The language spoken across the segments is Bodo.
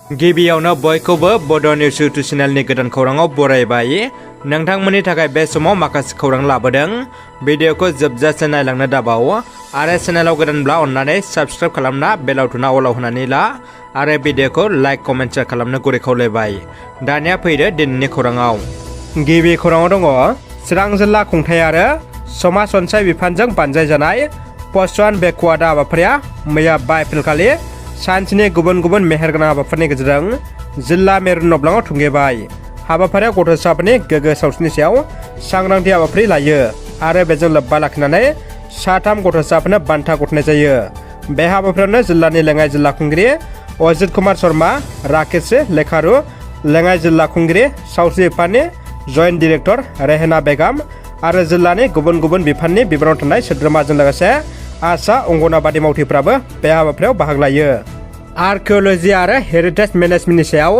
गिबियावनो बयखौबो बड' निउस इउटुब चेनेलनि गोदान खौराङाव बरायबाय। नोंथांमोननि थाखाय बे समाव माखासे खौरां लाबोदों। भिडिअखौ जोबजासे नायलांनो दाबाव आरो चेनेलाव गोदानब्ला अन्नानै साबस्क्राइब खालामना बेल आइकनआ अलाव होनानै ला आरो भिडिअखौ लाइक कमेन्ट शेयार खालामनो गुरै खावलायबाय। दानिया फैदो दिनैनि खौराङाव। गिबि खौराङाव दङ चिरां जिल्ला खुंथाय आरो समाज अनसाय बिफानजों बानजायजानाय पस्टवान बेकवार्ड हाबाफारिया मैया 2 एप्रिलखालि सानसेनि गुबुन गुबुन मेहेरगोनां हाबाफारिनि गेजेरजों जिल्ला मेरुन नब्लाङाव थुंगेबाय। हाबाफारिया गथ'साफोरनि गोग्गो सावस्रिनि सायाव सांग्रांथि हाबाफारि लायो आरो बेजों लोब्बा लाखिनानै 3 गथ'साफोरनो बान्था गथायनाय जायो। बे हाबाफारियावनो जिल्लानि लेङाइ जिल्ला खुंगिरि अजित कुमार शर्मा, राकेश लेखारु, लेङाइ जिल्ला खुंगिरि सावस्रि बिफाननि जयेन्ट डिरेक्टर रेहेना बेगम आरो जिल्लानि गुबुन गुबुन बिफाननि बिबानाव थानाय सोद्रोमाजों लोगोसे आशा अंगनाबादि मावथिफ्राबो बे हाबाफारियाव बाहागो लायो। आर्किअलजि आरो हेरिटेज मेनेजमेन्टनि सायाव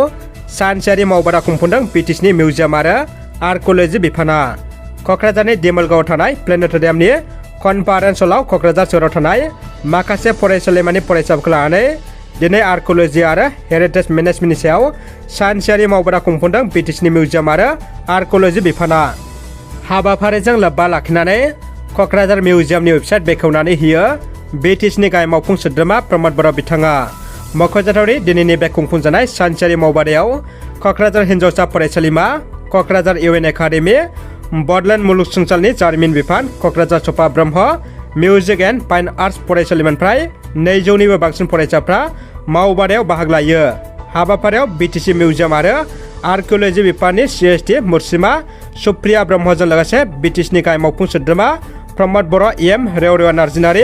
सानसेयारि मावबादा खुंफुंदों बिटिसिनि मिउजियाम आरो आर्किअलजि बिफाना। क'क्राझारनि दिमोलगावआव थानाय प्लेनेटरियामनि कनफारेन्स हलाव क'क्राझार सोहोराव थानाय माखासे फरायसालिमानि फरायसाफोरखौ लानानै दिनै आर्किअलजि आरो हेरिटेज मेनेजमेन्टनि सायाव सानसेयारि मावबादा खुंफुंदों बिटिसिनि मिउजियाम आरो आर्किअलजि बिफाना। हाबाफारिजों लोब्बा लाखिनानै क'क्राझार मिउजियामनि वेबसाइट बेखेवनानै होयो बिटिसिनि गाहाय मावफुं सोद्रोमा प्रमद बर' बिथाङा। मख'जाथावदि दिनैनि बे खुंफुंजानाय सानसेयारि मावबादायाव क'क्राझार हिन्जावसा फरायसालिमा, क'क्राझार इउएन एकाडेमि, बडलेण्ड मुलुगसोलोंसालिनि जारिमिन बिफान, क'क्राझार सफा Brahma music and fine arts फरायसालिमानिफ्राय 200निबो बांसिन फरायसाफ्रा मावबादायाव बाहागो लायो। हाबाफारियाव बिटिसि मिउजियाम आरो आर्किअलजि बिफाननि सिएसटि मुर्सिमा सुप्रिया ब्रह्मजों लोगोसे बिटिसिनि गाहाय मावफुं सोद्रोमा प्रमद बर' एम रेवरेवा नार्जिनारि,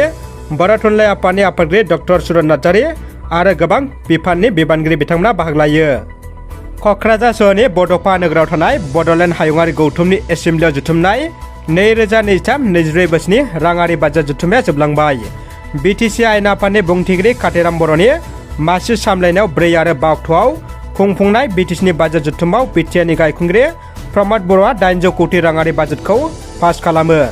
बर' थुनलाइ आफादनि आफादगिरि डक्टर सुरन नार्जारि आरो गोबां बिफाननि बिबानगिरि बिथांमोना बाहागो लायो। क'क्राझार सोहोरनि बड'फा नोगोराव थानाय बड'लेण्ड हायुङारि गौथुमनि एसेम्बलियाव जुथुमनाय 2023-24 बोसोरनि राङारि बाजेट जुथुमनाया जोबलांबाय। बिटिसि आयेन आफादनि बुंथिगिरि कातिराम बर'नि मासि सामलायनायाव 4 आरो 5 अक्ट'आव खुंफुंनाय बिटिसिनि बाजेट जुथुमाव बिटिआरनि गाहाय खुंगिरि प्रमद बर'आ 800 कौटि राङारि बाजेटखौ पास खालामो।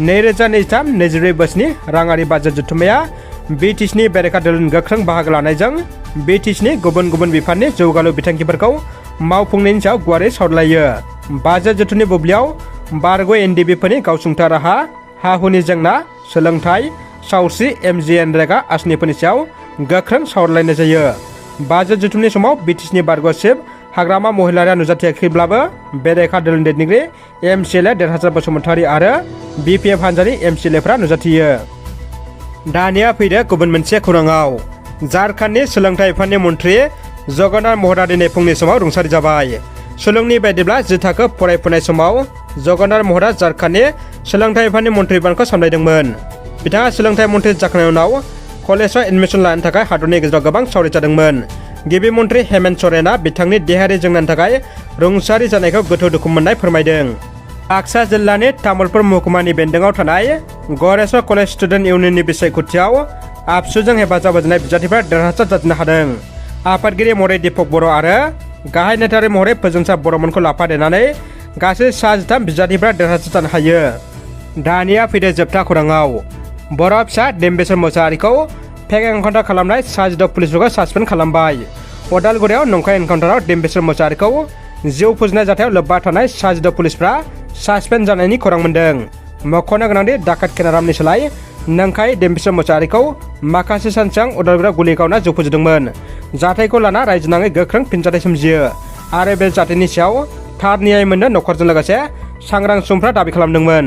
2023-24 बोसोरनि राङारि बाजेट जुथुमनाया बिटिसिनि बेरेखा दोलोनि गोख्रों बाहागो लानायजों बिटिसिनि गुबुन गुबुन बिफाननि जौगालु बिथांखिफोरखौ मावफुंनायनि सायाव गुवारै सावरायो। बाजेट जुथुमनि बुब्लियाव बारग' एनडिबिफोरनि गावसुंथा राहा, हा-हुनि जेंना, सोलोंथाइ, सावस्रि, एमजिएनरेगा आसनिफोरनि सायाव गोख्रों सावरायनाय जायो। बाजेट जुथुमनि समाव बिटिसिनि बारग' चिफ हाग्रामा महिलारिया नुजाथियाखैब्लाबो बेरेखा दोलोनि दैदेनगिरि एमसिएलए देरहासार बसुमतारी आरो बिपिएफ हान्जानि एमसिएलएफ्रा नुजाथियो। दानिया फैदो गुबुन मोनसे खौराङाव। झारखन्डनि सोलोंथाइ बिफाननि मन्थ्रि जगन्नाथ महरा दिनै फुंनि समाव रुंसारि जाबाय। सुलुंनि बायदिब्ला 10 थाखो फरायफुनाय समाव जगन्नाथ महरा झारखन्डनि सोलोंथाइ बिफाननि मन्थ्रि बिबानखौ सामलायदोंमोन। बिथाङा सोलोंथाइ मन्थ्रि जाखांनायनि उनाव कलेजाव एडमिसन लानो थाखाय हादरनि गेजेराव गोबां सावरायजादोंमोन। गिबि मन्थ्रि हेमन्त सरेनआ बिथांनि देहायारि जेंनानि थाखाय रुंसारि जानायखौ गोथौ दुखु मोननाय फोरमायदों। बाक्सा जिल्लानि तामुलपुर महकुमानि बेन्दोंआव थानाय गरेस्वर कलेज स्टुडेन्ट इउनियननि बिसायख'थियाव आबसुजों हेफाजाब होजानाय बिजाथिफोरा देरहासार जानो हादों। आफादगिरि महरै दीपक बर' आरो गाहाय नेतारि महरै फोजोंसार बर'मोनखौ लाफादेरनानै गासै 13 बिजाथिफोरा देरहासार जानो हायो। दानिया फैदो जोबथा खौराङाव। बर' फिसा देम्बेश्वर मोसाहारिखौ फेक एनकाउन्टार खालामनाय 16 पुलिसफोरखौ सासपेन्ड खालामबाय। अदालगुरियाव नंखाय एनकाउन्टाराव देम्बेश्वर मोसाहारिखौ जिउ फोजोबनाय जाथायाव लोब्बा थानाय 16 पुलिसफ्रा सासपेन्ड जानायनि खौरां मोन्दों। मख'नो गोनांदि डाकात केनारामनि सोलाय नंखाय देम्बेश्वर मोसाहारिखौ माखासे सान सिगां अदालगुरियाव गुलि गावना जिउ फोजोबदोंमोन। जाथायखौ लाना रायजो नाङै गोख्रों फिनजाथाय सोमजियो आरो बे जाथायनि सायाव थार न्याय मोननो नखरजों लोगोसे सांग्रां सुबुंफ्रा दाबि खालामदोंमोन।